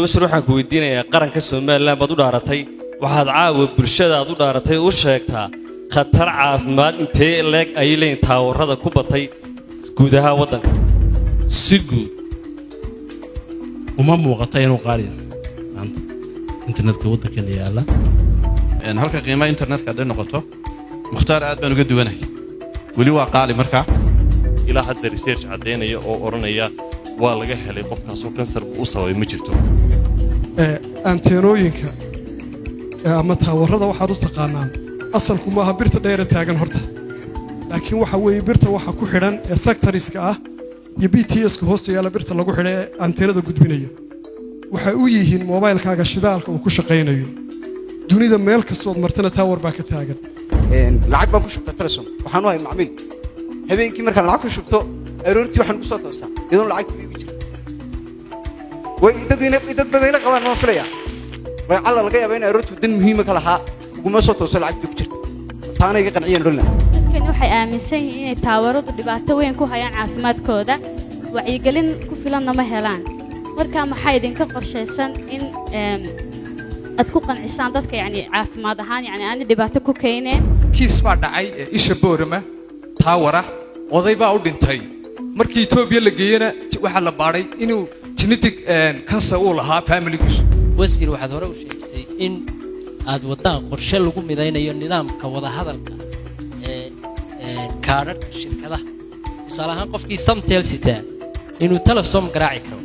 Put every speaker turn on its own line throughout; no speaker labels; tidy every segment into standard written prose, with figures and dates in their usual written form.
Wasiir, waxaan ku weydiinayaa, qaranka Somaliland baad u dhaaratay. Waxaad caawa bulshada aad u dhaaratay u sheegtaa khatar caafimaad intee leeg ayay leeyihin taawarrada ku batay guud ahaan waddanka?
Si guud uma muuqata inuu qaali yahay maanta internetka waddankeena yaalla.
Halka qiimaha internetka hadday noqoto, Mukhtaar aad baan uga duwanahay. Weli waa qaali markaa.
Ilaa hadda research caddaynaya oo odhanaya waa laga helay qofkaasoo kansar buu u sababay ma jirto.
Anteenooyinka ama taawarrada waxaad u taqaanaan asalku maaha birta dheere taagan horta, laakiin waxa weeye birta waxa ku xidhan ee sectoriska ah iyo BTS-ka hoosta yaalla, birta lagu xidha ee anteenada gudbinaya, waxay u yihiin moobaylkaaga shidaalka uu ku shaqaynayo. Dunida meel kastood martana tower baa ka taagan.
Lacag baan ku shubtaa Telesom, waxaan u hay macmiil. Habeenkii markaan lacag ku shubto, aroortii waxaan ku soo toostaa iyadoon lacagtii igu jirto. Way dadweyne, dad badan ila qabaan waan filaya. Lacalla laga yaaba in aroortii dan muhiima ka lahaa uguma soo tooso lacagtii ku jirta. Taana iga qanciyaan odhan lahaa.
Dadkani waxay aaminsan yihiin inay taawaradu dhibaato weyn ku hayaan caafimaadkooda, wacyigelin ku filanna ma helaan. Marka maxaa idinka qorshaysan in aad ku qancisaan dadka, yacni caafimaad ahaan, yacni aanay dhibaato ku keeneen?
Kiis baa dhacay ee isha Boorama tower ah, oday baa u dhintay. Markii Etoobiya la geeyena, waxaa la baadhay inuu genetic cancer uu lahaa familigiisu.
Wasiir, waxaad hore u sheegtay in aad waddaan qorshe lagu midaynayo nidaamka wadahadalka ee kaadhadhka shirkadaha. Tusaale ahaan, qofkii Somtel sitaa inuu Telesom garaaci karo.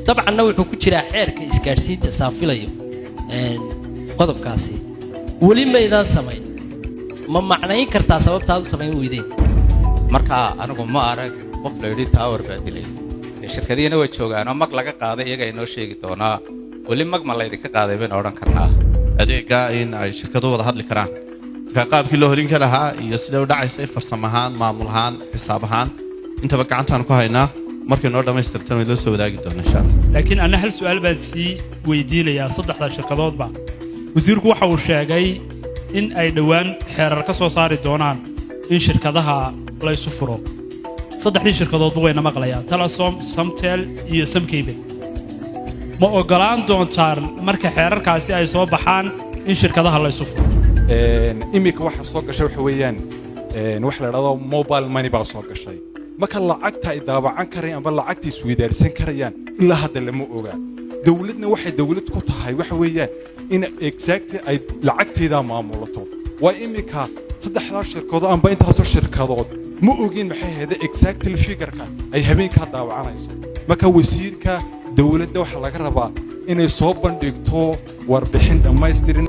Dabcanna wuxuu ku jiraa xeerka isgaadhsiinta, saan filayo qodobkaasi. Weli maydaan samayn. Ma macnayn kartaa sababta aad u samayn weydeen?
Marka anigu ma arag qof la yidhi tower baa dilay. Shirkadihiina way joogaanoo mag laga qaaday iyaga inoo sheegi doonaa. Weli mag ma laydinka qaaday baynu odhan karnaa.
Adeega in ay shirkadu wada hadli karaan, marka qaabkii loo helin ka lahaa iyo sidee u dhacaysay farsamo ahaan, maamul ahaan, xisaab ahaan, intaba gacantaan ku haynaa. Markay noo dhammaystirtan way loo soo wadaagi doonaa, insha Allah.
Laakiin anna hal su'aal baan sii weydiinayaa saddexda shirkadoodba. Wasiirku waxa uu sheegay in ay dhowaan xeerar ka soo saari doonaan in shirkadaha la isu furo. Saddexdii shirkadoodba wayna maqlayaan, Telesom, Somtel iyo Somcable. Ma oggolaan doontaan marka xeerarkaasi ay soo baxaan in shirkadaha la isu furo?
Iminka waxa soo gashay waxa weeyaan waxa la dhahdo mobile money baa soo gashay. Marka lacagta ay daabacan karayaan amba lacagta isweydaarsan karayaan ilaa hadda lama oga. Dowladna waxay dowlad ku tahay waxa weeyaan in exactly ay lacagteeda maamulato. Waa iminka saddexdaa shirkadood amba intaasoo shirkadood ma ogin maxay ahayd exactly figureka ay habeenkaa daawacanayso. Marka wasiirka dowladda waxaa laga rabaa inay soo bandhigto warbixin dhammaystiran.